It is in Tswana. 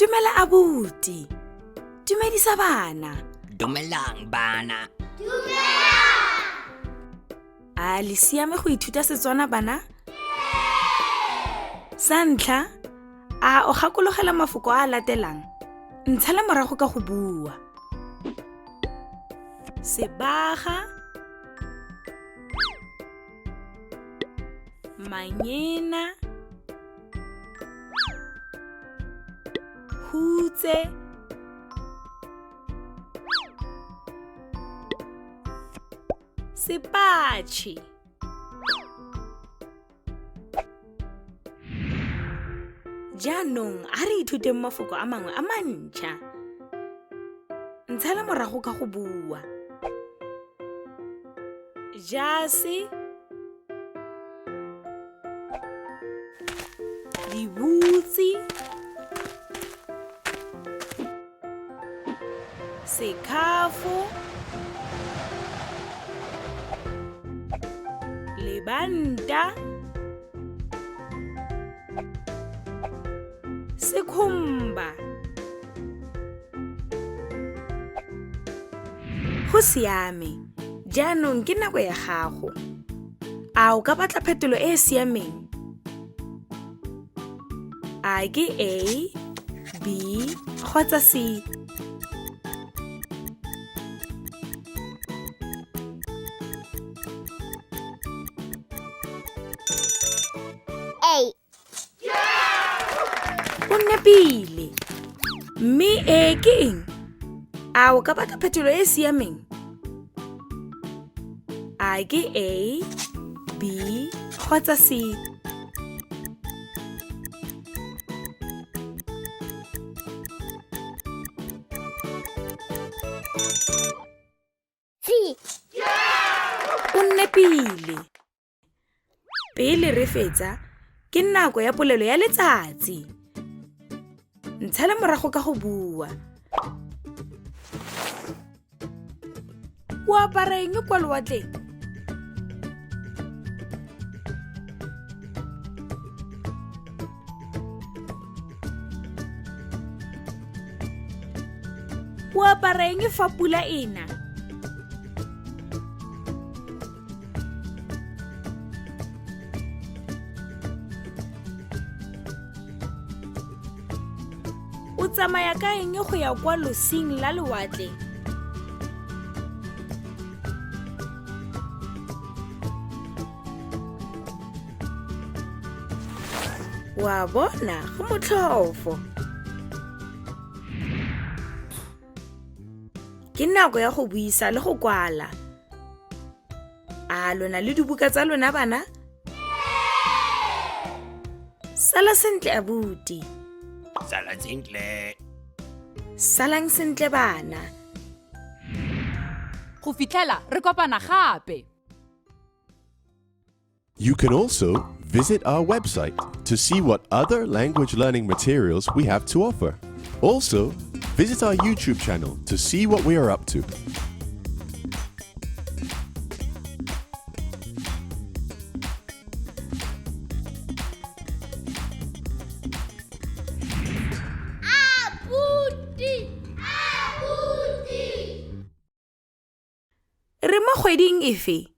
Dumela abuti. Dumedisa bana. Dumelang bana. A le siame go ithuta Setswana bana? Sa ntlha, a o gakologela mafoko a a latelang? Ntshale morago ka go bua. Sebaga, manyena, hutse, sepatšhe. Jaanong a re ithuteng mafoko a mangwe a mantšha. Ntshela morago ka go bua. Jase, dibutse, sekhafo, lebanta, sekhumba. Go siame, jaanong ke nako ya gago. A o ka batla phetolo e e siameng? A ke A, B kgotsa C? A. O nepile. Mme e ke eng? A o ka batla phetolo e e siameng? A ke A, B kgotsa C? C. O nepile. Pele re fetsa, ke nako ya polelo ya letsatsi. Ntshale morago ka go bua. O apara eng kwa lewatleng? O apara eng fa pula e na? O tsamaya ka eng go ya kwa losing la lewatle? Wa bona, go motlhofo. Ke nako ya go buisa le go kwala. A lona le dibuka tsa lona bana? Sala sentle abuti. Sala sentle. Salang sentle bana. Go fitlhela re kopana gape. You can also visit our website to see what other language learning materials we have to offer. Also, visit our YouTube channel to see what we are up to. Abuti. Abuti. Re mo kgweding efe?